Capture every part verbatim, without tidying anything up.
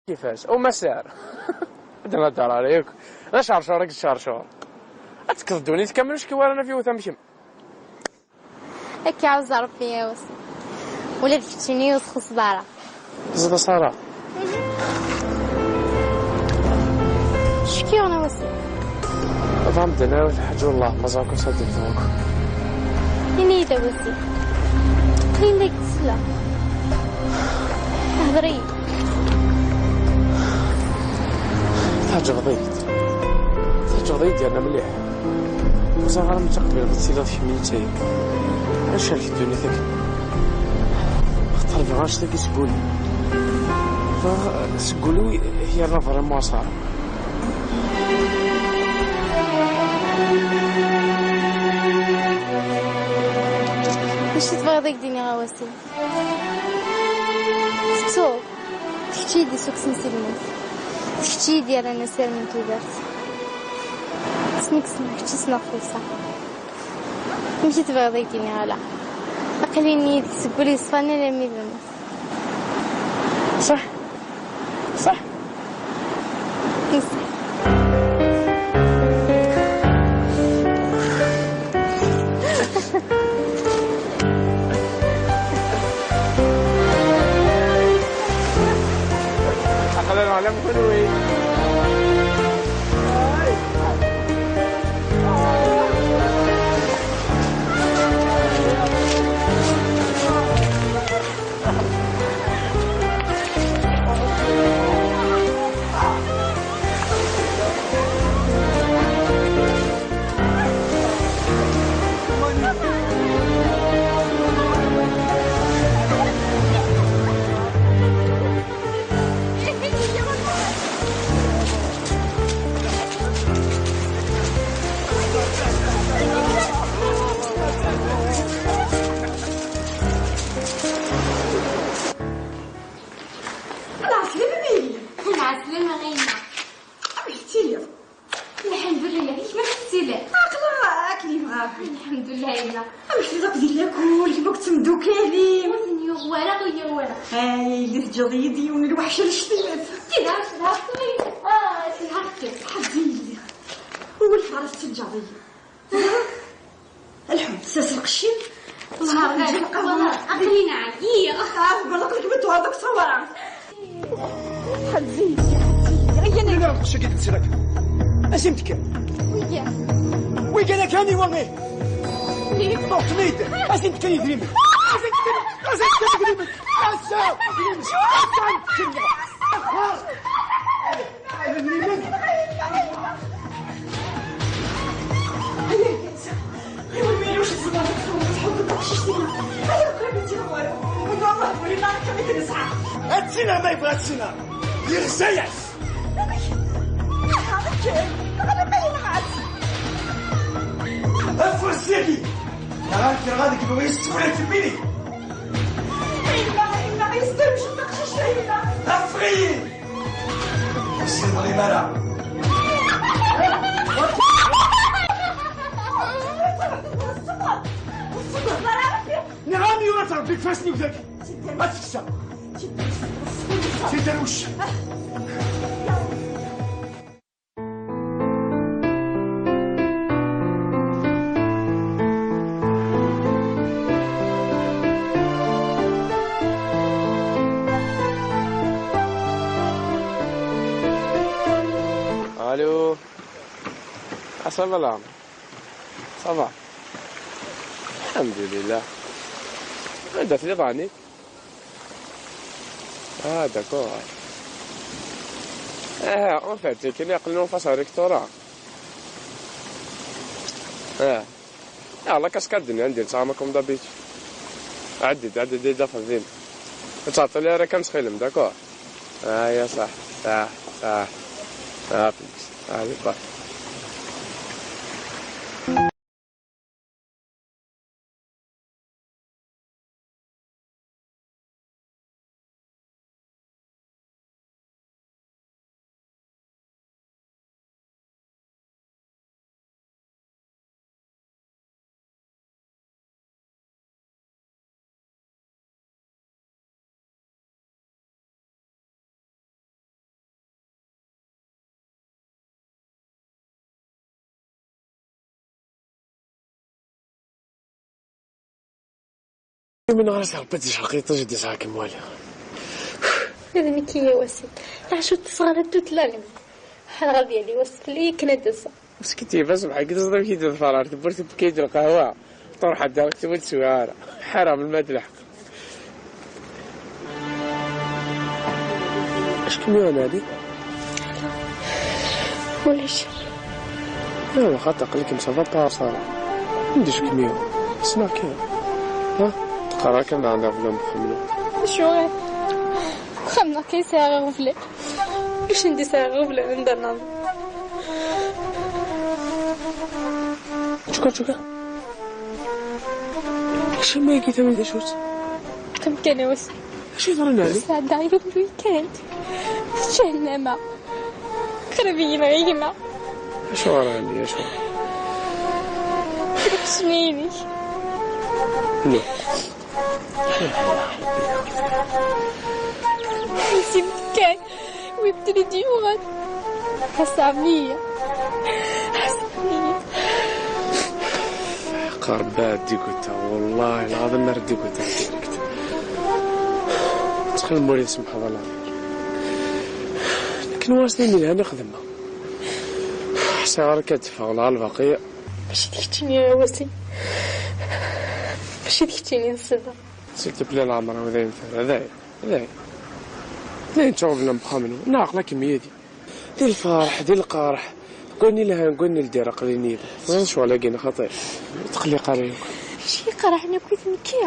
Kifas, umasar. Ad nehder ara yakk. D acercur i yettcercur. Ad tekkeḍ ddunit kamel, ur ckiw ara anafi wet am kemm. Ad k-iɛuzz Ṛebbi, a Wasim. Ula d keččini ur txuṣṣeḍ ara. Teẓḍa Ṣara. Ckiɣ, a Wasim. Bɣa medden ara lḥaǧ, wallah, ma ẓer akk s ad d-tewweḍ. Ini-yi-d, a Wasim. Aql-in la k-d-tesla. Hder-iyi. Teɛǧbeḍ-iyi-d. Teɛǧbeḍ-iyi-d yerna mliḥ. Ur ẓriɣ ara ma ttaqbileɣ ad tiliḍ kemmini d tayri. Acu-k ddunit-agi? Xaṭer bɣiɣ annect-agi seg wul-iw. Bɣiɣ seg wul-iw yerna vraiment Ṣara. Acu tebɣiḍ ad k-d-iniɣ, a Wasim? Tettuḍ. D kečč i d-isukksen si lmut. D kečč i d-yerran asirem n tudert. Ssneɣ-k, ssneɣ kečč, ssneɣ xulṣa. Amek i tebɣiḍ ad k-d-iniɣ ala? Aql-in yid-k seg wul yeṣfan alammi d lmut. Ṣaḥ. Ṣaḥ. Neṣṣeḥ. Aql-aneɣ la kenwi. Lɛeslama, a yelli. Lɛeslama, a yemma. Amek tettiliḍ? Lḥemdulillah, i kemm amek tettiliḍ? Aql-aɣ akken yebɣa. Lḥemdulillah, a yemma. Amek telliḍ akked lakul, kemm akked temdukal-im? Ur ten-yuɣ wara, ur yuɣ wara. Ay, a yelli, teǧǧiḍ-iyi-d yiwen n lweḥc annect-ilat. Cedhaɣ, cedhaɣ, ah, cedhaɣ-kem. Ḥedd yelli. Ur lfaṛ tettaǧǧaḍ-iyi. Lḥu, sers lqecc-im. Nheṛ ɣer, aql-in ɛyiɣ. Ah, tberrq lkbet tuɣaleḍ deg ṣṣawara. Ḥedd-iyi, ḥedd-iyi. Ayya, ula d lqecc-agi d-nsiɣ akka. Asim tekka. Wigi. Wigi, la kan iwa, eh. Ṭṭuqten-id. Asim tekka idrimen. Asim tekka, asim tekka idrimen. Ass-a, idrimen. Ass-a, idrimen. Ad tt-ineɣ ma yebɣa ad tt-ineɣ. Yeɣza-yas. Afus-agi. Neɣ ad k-rɣa deg iman-is tura kemmini. Yemma, yemma, yesderwec taqcict-a, yemma. Afeɣ-iyi! Ur s-yebɣim ara. Niɣ-am yura-tt Rebbi deg ifassen-iw dagi. Ma teksa. Tiderwec. Allô. Ah, ça va là. Ça va. Alhamdulillah. Anda telliḍ ɛni? Ah, d'accord. Ah, en fait, c'est qu'il y a en face un restaurant. Ah. Ah, la cascade, عندي نسمع comme d'habitude. عدد، عدد، عدد، فهمتني. تعطي لي راه كنسخيلم، d'accord. Ah, يا صح، صح، صح. Ah, فهمت. Ah, d'accord. Min ɣer teɣpet icreq iṭij d-isɛa kem wali. D nekk i yawasen. Taɛcutt tesɣer ad tutla. Ḥal ɣad yali wass fell-i akken ad d-aseɣ. Meskin tiba ṣbeḥ i teẓḍ amek i d-teḍfer ɣer tewwurt n Bkayt lqahwa. Truḥ ad d-aɣ ktib ur teswiɣ ara. Ḥareɣ melmi ad d-leḥq. Acku mi ɣnali? Ulac. Yaw, xaṭi aql-ikem ça va pas, Sara. Anda-c kem-iw? Ssneɣ kan. Ha? Teqqar kan daɣen d aɣbel n uxxam-nni. Acuɣer? Uxxam-nneɣ kan sɛiɣ iɣeblan. Acu n di sɛiɣ iɣeblan anda nnaḍen? Čuka, čuka. Acimi i tawi d acu-tt? Qqim kan a Wasim. Acu yeḍran ɛli? Sɛeddaɣ yiwen n weekend. Tečča nnama. Qrib i yenɣa gma. Acuɣer ɛli, acuɣer? Keččini-inek. No. Yesibek kan. Wibden-d yuɣal. Ḥaseɣ meyya. Ḥaseɣ meyya. Qerba diguta, wallahi lɛaḍim ar diguta direct. Ttxil muli tsemḥeḍ ala. Nekk nwas d ayen yelhan i xedmeɣ. Ḥṣiɣ ara akka d-teffeɣ la lbaqi. Mačči d keččini a Wasim. Mačči d keččini n ssebba. S'il te plaît, leɛmer-iw dayen tura, dayen, dayen. Dayen ttɛudna mxamen, neɣ aql-akem yid-i. Di lferḥ, di lqerḥ, deg wayen ilhan, deg wayen ildir aql-in yid-i. Teẓriḍ ccɣel-agi neɣ xaṭi? Ur tqelliq ara yakk. Acu iqerḥen akk i nekki?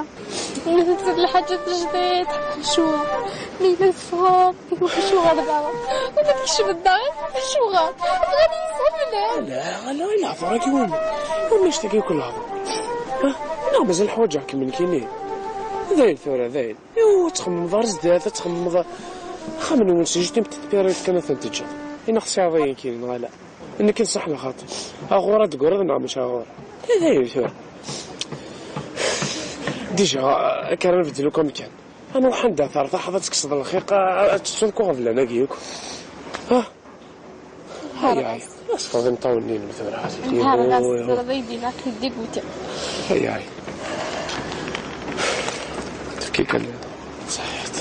Ma tebdiḍ lḥaǧa tejdid, acuɣer? Ma yella teffɣeḍ, acuɣer daɣen? Ma tekcmeḍ daɣen, acuɣer? Bɣan yisaflen. Ala, ala, i lehdur-agi win? Ulac tagi akk lehdur. Ha? Neɣ mazal ḥwaǧeɣ-kem nekkini? Dayen tura, dayen. Iw, ad txemmemeḍ ar zdat, ad txemmemeḍ. Axxam-nwen s juste une petite période kan ad ten-teǧǧeḍ. Ineɣ tesɛiḍ ayen kini, neɣ ala? Nekk d ṣṣeḥ lxaṭi. Aɣur ad d-tegreḍ neɣ mačči aɣur? Dayen tura. Déjà, akka ara nbeddel akk amkan. Ad nruḥ anda tertaḥeḍ, ad tekkseḍ lxiq, a-, ad tettuḍ akk aɣeblan-agi akk. Ha? Ay, ay. Asfeḍ imeṭṭawen-nni-inem tura. Nehar ɣas teẓriḍ aydi-nneɣ akken d-iguti. Ay, ay. Tefki kan. Ṣaḥit.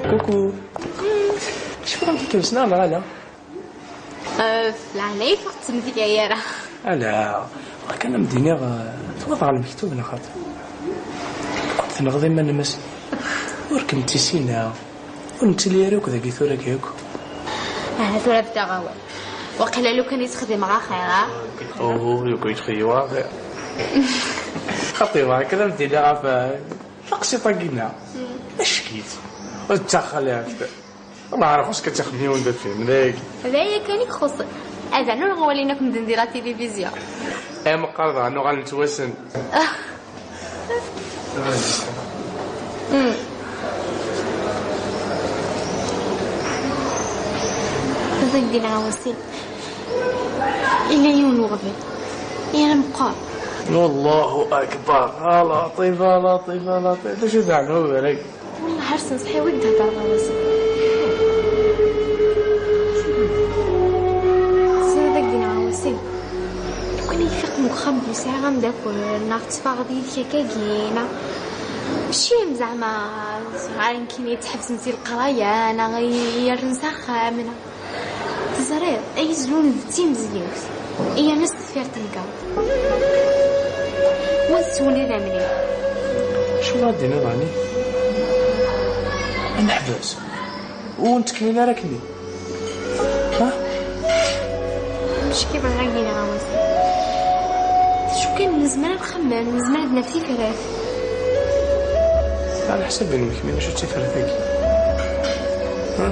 Coucou. Cfiɣ amek i kem-ssneɣ neɣ ala? Euh, f leɛnaya-k ur tt-ttmedgay ara. Ala, bɣiɣ kan ad m-d-iniɣ, euh, twalaḍ ɣer lmektub neɣ xaṭi? Kul tenɣeḍ iman-im ass-nni. Ur kem-ttisineɣ. Ur nettili ara akk dagi tura akk. Ah, tura beddeɣ awal. Waqila lukan i tt-xdimeɣ axir, ha? Oh, lukan i tt-xdimeɣ axir. Xaṭi, bɣiɣ kan ad m-d-iniɣ ɣef, euh, taqsiṭ-agi-nneɣ. Ack-itt. Ur ttaxxalat. Ma ɛreq xus-k ad tixdem yiwen d afilm, d ayagi. D aya kan i ixuṣṣen. Ad rnun ɣwalin akk medden di la télévision. Ay meqqar daɣen uɣalen ttwassen. Mm. Ẓid di lɣawasin. Ila yiwen uɣbel. Ila meqqar. Allahu akbar. A laṭif, a laṭif, a laṭif. D acu i d-ɛnu ugar-agi? Wellah ar s-nṣeḥ i wid d-hedreɣ a Wasim. Ẓriɣ dagi neɣ a Wasim. Lukan i yi-fiqen deg uxxam d-yesɛiɣ ameddakel neɣ ttfaɣeḍ yid-k akkagi neɣ. Mačči am zeɛma ɣer nekkini ttḥebsen si leqraya neɣ i-, yerren s axxam neɣ. Teẓriḍ, ay izlun d timezliwt, yerna s deffir tenkeṛ. Wa tettwelli d amli. Acu ara d-tiniḍ ɛni? Ad neḥbes? Ur nettkemmil ara akkenni. Ha? Mecki bɣiɣ ad iniɣ a Wasim. Tcukk Nezmer ad nxemmem, nezmer ad naf tifrat. Ɛla ḥsab n mekmi, acu d tifrat-agi? Ha?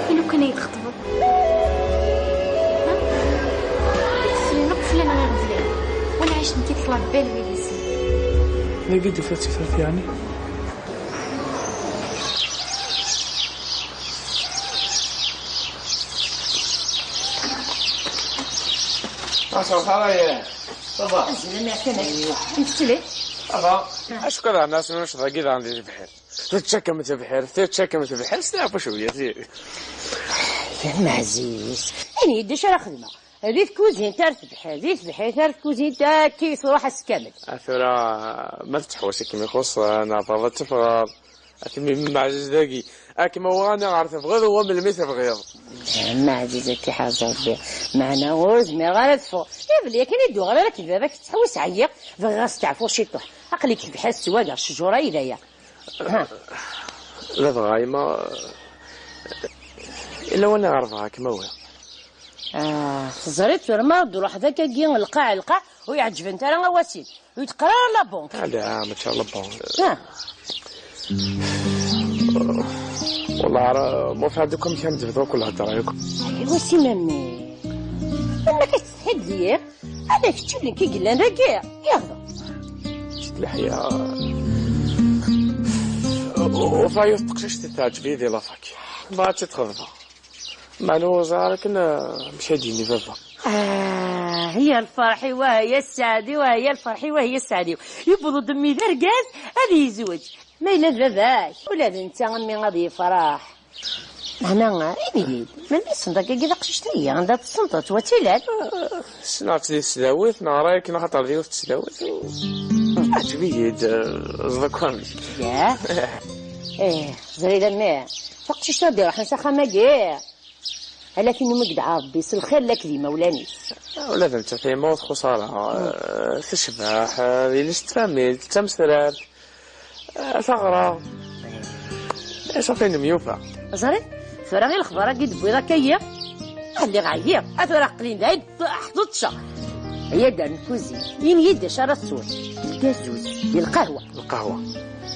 I lukan ay d-txeṭbeḍ? Ha? Ad fell-aneɣ iɣeblan. Wala ɛic nekki d tlabel wid-isen. Dagi d-tufiḍ tifrat, yeɛni? Acu xara ya? Ça va. Azul, merci, merci. Amek ttilid? Ça va. Acu kan daɣen ass-nni dagi daɣen di tebḥirt. Teččakem tebḥirt, teččakem tebḥirt, steɛfu cwiya. Ya Maɛziz, ini-yi-d acu ara xedmeɣ. Di tkuzint ar tebḥirt, di tebḥirt ar tkuzint, akka i truḥ ass kamel. A tura, ma tettḥewwes i kem-ixuṣṣen, neɣ tebɣiḍ ad teffɣeḍ. A timi Maɛziz dagi, a kem-awiɣ ɣer tebɣiḍ, wa melmi tebɣiḍ. A Maɛziz, a k-iḥrez Rebbi, meɛna ur zmireɣ ara ad ffɣeɣ. Iḍelli akken i d-uɣaleɣ akked baba-k tettḥewwis ɛyiɣ, bɣiɣ ad steɛfuɣ ciṭuḥ. Aql-ik tebḥirt s wadaɣ, ccjur ay d aya. Ladɣa yemma, illa wani ɣer rebɣa kem-awiɣ. Ah, teẓriḍ tura ma d-ruḥ d akkagi lqaɛ lqaɛ, ur iɛǧbent ara awasin. Ur d-teqqar ara la banque. Ala, mačči la banque. Ah. Wallah, ara, ma ufiɣ-d akk amek ara m-d-bduɣ akk lhedra yakk. Aywa, si memmi. Amek i tettḥid deg-i? Ala kečč d nekk i yellan dagi. Iɣḍa. Kečč d leḥya. Ufiɣ yiwet teqcict i teɛǧeb-iyi di la fac. Bɣiɣ ad tt-id-xeḍbeɣ. Meɛna ur ẓriɣ ara kan, eh, amek ad d-yini baba. Ah, ya lferḥ-iw, ah, ya sseɛd-iw, ah, ya lferḥ-iw, ah, ya sseɛd-iw. Yewweḍ-d mmi d argaz ad yezweǧ. Ma yella d baba-k, ula d netta a mmi ad yefreḥ. Meɛna, ini-yi-d, melmi tessneḍ akkagi taqcict-agi? Anda tessneḍ-tt? Wa d tilal? Ssneɣ-tt di tesdawit, neɣra akken axaṭer d yiwet tesdawit. Teɛǧeb-iyi-d, eh, ẓḍa akk amek. Yah? Eh, ẓrid a mmi, taqcict-a d-iruḥen s axxam-agi. Ala tin umi yedɛa Rebbi s lxir lakk d imawlan-is. Ula d nettat a yemma ur txuṣ ara. Eh, tecbeḥ, eh, d yelli-s n tfamilt, d tamesrart, eh, teɣra. Eh, safi nemyufa. Ẓriɣ, tura i lexbar-agi d-tewwiḍ akka-yi. Ah, lliɣ ɛyiɣ, a tura aql-in dayen ḥḍeṭceɣ. Ay adder n tkuzint, ini-yi-d acu ara tesweḍ. Lgazuz, di lqahwa. Lqahwa.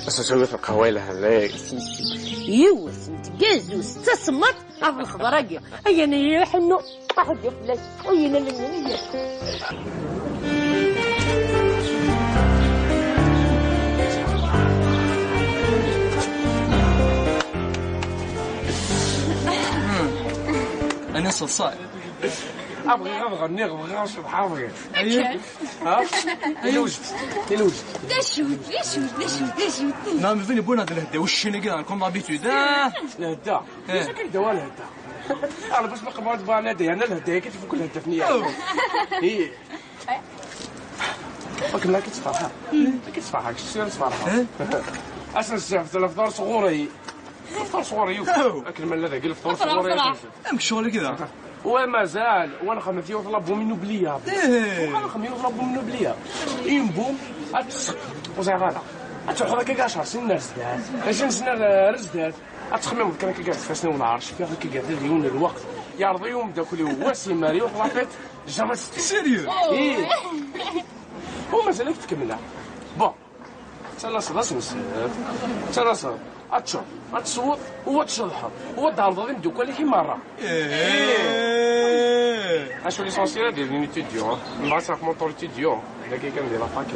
Asensu yiwet n lqahwa yelhan, eh. Asensu. Yiwet n tgazuz d tasemmaḍt. Ɣef lexbar-agi, ay anayi iḥennu, aḥuddu fell-ak, ay yina lmini. Ana seḍsay. Abɣiɣ ad ɣenniɣ, bɣiɣ ad ceḍḥeɣ, bɣiɣ. Akken. Ha? Ilewjed, ilewjed. D acu, d acu, d acu, d acu? Non, mais venez, bon, de l'hedda, وش شنو كذا, comme d'habitude, ah. Lhedda. Eh. Acu kan d-awal lhedda? Ala, bac ma qebɛeɣ-d bɣan ad d-yerna lhedda, akka tfuk lhedda-nni. Oh. Ih. Akken la kitfeṛḥeḍ. La kitfeṛḥeḍ, kečč tura tfeṛḥeḍ. Eh? Ass n ssebt, lefṭur sɣur-i. Lefṭur sɣur-i. Oh. Akken ma nella dagi, lefṭur sɣur-i. Afrax. Amek ccɣel-ik da? Wa mazal, wa nxeddem yiwet la bombe nucléaire. Eh. Wa nxeddem yiwet la bombe nucléaire. Une bombe, ad tseqq. Ur ẓriɣ ara. Ad truḥeḍ akka ɛecṛ snin ar zdat. Ɛecrin snin ar, ar zdat. Ad txemmimeḍ kan akka gar ifassen-iw n lɛerc, fiɣ akka gar dad yiwen n lweqt, yeɛreḍ-iyi umeddakel-iw Wasim ar yiwet la fête, jamais c'était. Sérieux? Ih. U mazal-ak tkemmel. Bon. Ttalaseḍ ad tensed. Ttalaseḍ ad teččeḍ, ad tesweḍ, u ad tceḍḥeḍ, u ad d-tɛerḍeḍ imeddukal-ik i merra. Eh. Acu l'essentiel ad ilin étudiant, nbɣa ad ɣef motor étudiant, dagi kan di la fac. D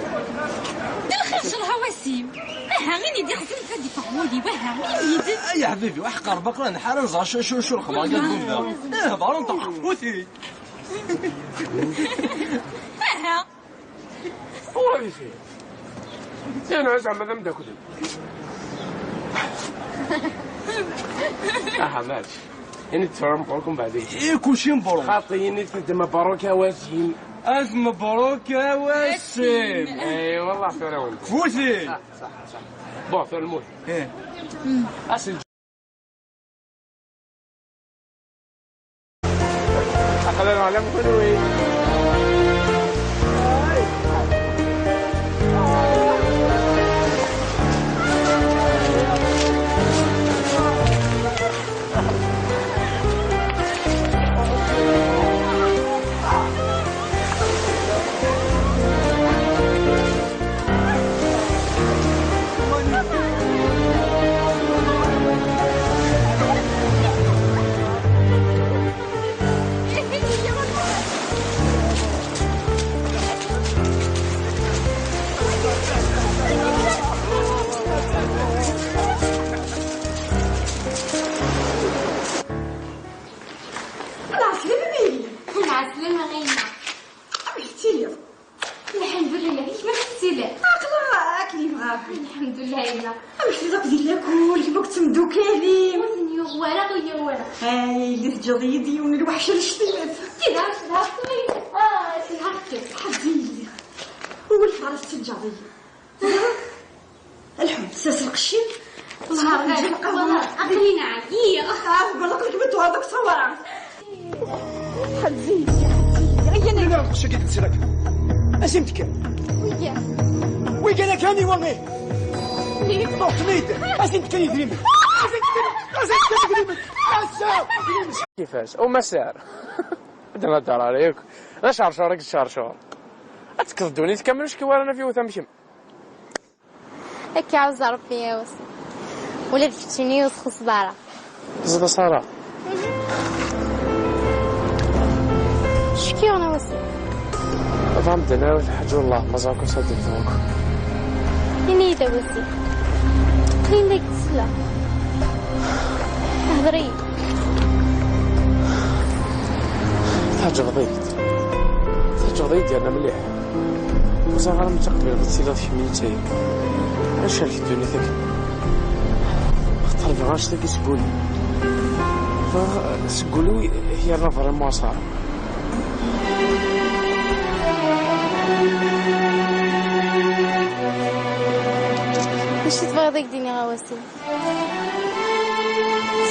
lxir cceṛ a Wasim. Aha, ini-d iɣzen ad ifeɣ wul-iw, aha, ini-d. Ay ḥbibi, aḥeqq Rebbi, aql-aɣ nḥar ad nẓer acu, acu, acu lexbar akka deg umdan. Eh, hḍer, nṭeq, ḥewwet-iyi. Aha. Ur ad ifehhem. Yeɛni zeɛma d ameddakel-iw. Aha, maɛlic. Ini-d tura mebṛuk mbeɛd-ik. Eh, kulci mebṛuk. Xaṭi, ini-d d mebṛuk a Wasim. Alf mebṛuk a Wasim. Eh, wallah, tura-wen. Futi. Ṣaḥ, ṣaḥ, ṣaḥ. Bon, tura lmut. Eh. Ass Aql-aneɣ la nkunwi. Ukali. Ur ten-yuɣ wara, ur yuɣ wara. Ay, yelli, teǧǧiḍ-iyi-d yiwen n lweḥc annect-ilat. Tidak, tidak, ah, tidak. Ḥazi yelli. Ur ɣer tettaǧǧaḍ-iyi. Lḥu, sers lqecc-im. Aql-i ɛyiɣ. Ah, tqelleq lkbet ɣer deg ṣṣawara. Ḥazi, ḥazi. Aya. Ina lqecc-agi d-tsilak. Asim-d kan. Wiya. Wiya la kan iwa, eh. Ṭṭuḥ-ten-id. Asim-d kan idrimen. Asim-d kan, asim-d kan idrimen. Ass-a. Kifas, umasar. Ad nehder ara yakk. D acercur i yettcercur. Ad tekkeḍ ddunit kamel, ur cki wara naf yiwet am kemm. Akka ɛawez Ṛebbi, yiwet. Ula d keččini ur txuṣṣeḍ ara. Teẓḍa Sara. Ckiɣ na wasi. Bɣam d-nawi lḥaǧ, wallah, ma ẓerk ur s-ad-d-tewk. Ini-yi-d a wasi. Aql-in la k-d-tesla. Hder-iyi. Teɛǧbeḍ-iyi-d. Teɛǧbeḍ-iyi-d yerna mliḥ. Ur ẓriɣ ara ma taqbileḍ ad tiliḍ kemmini d tayri. Ad cerkeɣ ddunit akken. Axaṭer bɣiɣ annect-agi seg wul-iw. Bɣiɣ seg wul-iw yerna vraiment ṣar. Acu tebɣiḍ ad k-d-iniɣ a wasi?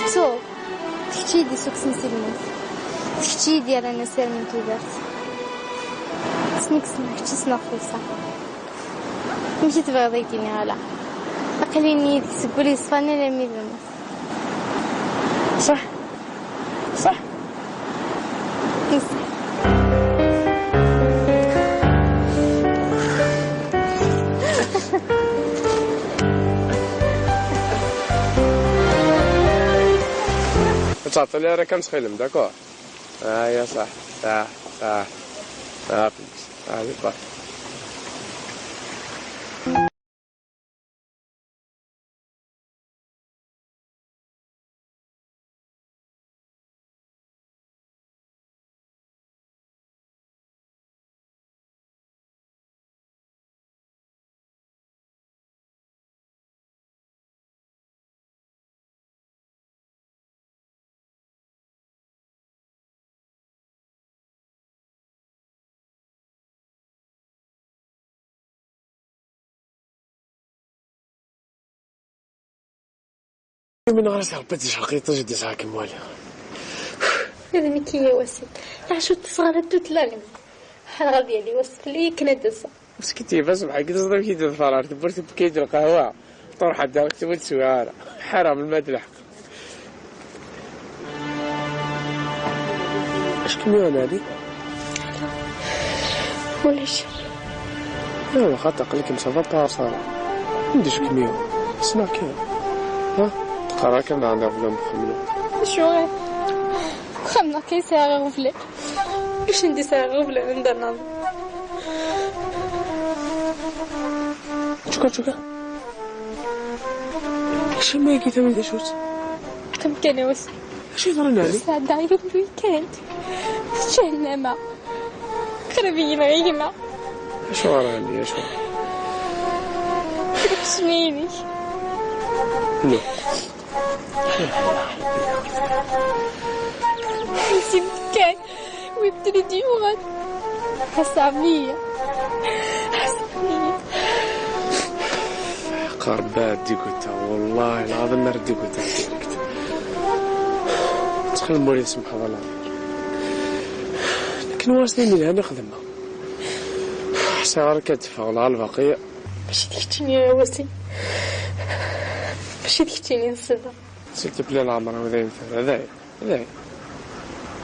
Tettuḍ, d kečč i yi-d-isukksen si lmut, d kečč i yi-d-yerran asirem n tudert. Asmi i k-ssneɣ kečč, ssneɣ xellṣeɣ. Amek i tebɣiḍ ad k-d-iniɣ ala? Aql-i yid-k seg wul yeṣfan alammi d lmut. Ṣaḥ. Ṣaḥ. Neṣṣeḥ. Ur ttɛeṭṭil ara kan, ttxil-m, d'accord? Aya, ṣaḥ, ṣaḥ, ṣaḥ. Ṣaḥ, ṣaḥ, ṣaḥ. Min ɣer-s Ṛebbi ad d-icreq yiṭij, ad d-isɛa kem wali. D nekk i wasen. Acu tesɣer ad tutlalem? Ḥareɣ ad yali wass fell-i akken ad d-aseɣ. Meskin tiyba ṣṣbeḥ-agi, teẓriḍ amek i d-teḍfer ɣer tewwurt, tewwi-k-id lqahwa, truḥ ad d-aɣ tewwi, ur teswiɣ ara. Ḥareɣ melmi ad d-leḥqeɣ. Acu kem-yuɣen, Ɛli? Ulac. Iwa xaṭi, aql-ikem ça va pas, Sara. Anda acu kem-yuɣen? Ssneɣ kan. Ha? Teqqar akken daɣen d aɣbel am uxxam-nni. Acuɣer? Uxxam-nneɣ kan yesɛa iɣeblan. Acu n d-isɛa iɣeblan anda nnaḍen? Tcukka, tcukka. Acimi agi tawi d acu-tt? Qqim kan a wasi. Acu yeḍran, Ɛli? Sɛeddaɣ yiwen n weekend. Tečča nnama. Qrib i yi-nɣi gma. Acuɣer, Ɛli, acuɣer? Keččini-inek. No. Yessi kan. Wid-ten-id yuɣal. Ḥaseɣ meyya. Ḥaseɣ meyya. Qerba d-iguta, wallahi lɛaḍim ar d-iguta direct. Ttxil-m ur yi-tsemḥeḍ ala. Lakin war s d ayen yelhan i xedmeɣ. Ḥṣiɣ ara k-ad-teffeɣ lɛalbaqi. Mačči d keččini a wasi. Mačči d keččini n ssebba. S'il te plaît, leɛmer-iw dayen tura, dayen. Dayen.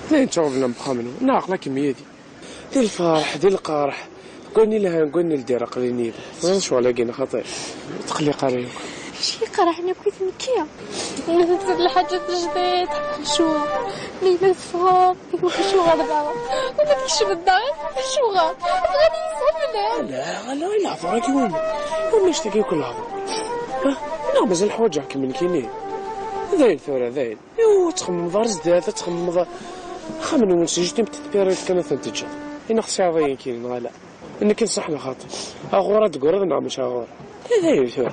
Dayen ttɣeblan bxamnu. Neɣ aql-akem yid-i. Di lferḥ, di lqerḥ. Deg wayen ilhan, deg wayen ildir aql-in yid-i. Teẓriḍ ccɣel-agi neɣ xaṭi? Ur tqelliq ara yakk. Acu iqerḥen akk i tnekki? Ma tebdiḍ lḥaǧa tajdiṭ, acuɣer? Ma yella teffɣeḍ, acuɣer daɣen? Ma tekcmeḍ daɣen, acuɣer? Bɣan yisaflen. Ala, ala, i lehdur-agi win. Win annect-agi yakk lehdur. Ha? Neɣ mazal ḥwaǧeɣ-kem nekkini? Dayen tura, dayen. Iw, ad txemmeḍ ar zdat, ad txemmeḍ. Axxam-nwen, c'est juste une petite période kan ad ten-teǧǧeḍ. Ineɣ tesɛiḍ ayen kiri, neɣ ala? Nekk d ṣṣeḥ neɣ xaṭi? Aɣur ad d-tegreḍ neɣ mačči aɣur? D ayen tura.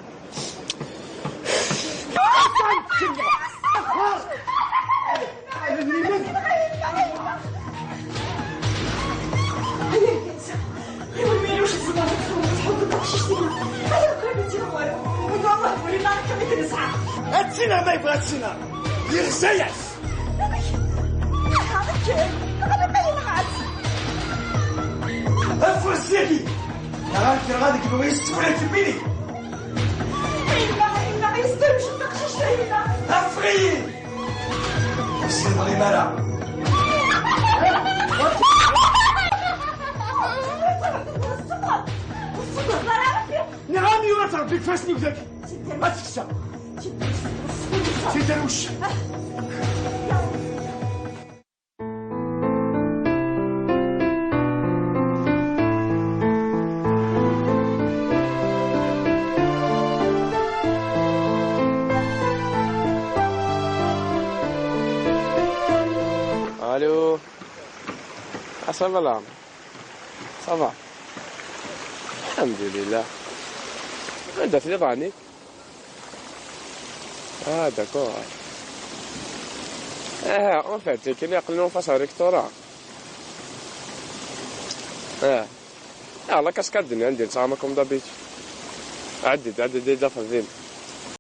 Ad tt-ineɣ ma yebɣa ad tt-ineɣ. Yeɣza-yas. Afus-agi! Neɣ ad kkreɣ ad gneɣ yis-s wala kemmini! Afeɣ-iyi! Ur s-yedrim ara! Nniɣ-am yura-tt Rebbi deg ifassen-iw dagi! Ad tekseɣ! Tiderwec! Allô. Ah, ça va là. Ça va. الحمد لله. Anda telliḍ ɛni? Ah, d'accord. Ah, en fait, كاين يقلنون face à rectorat. Ah. Ah, la cascade عندي نسمع comme d'habitude. عدد، عدد، عدد، عدد.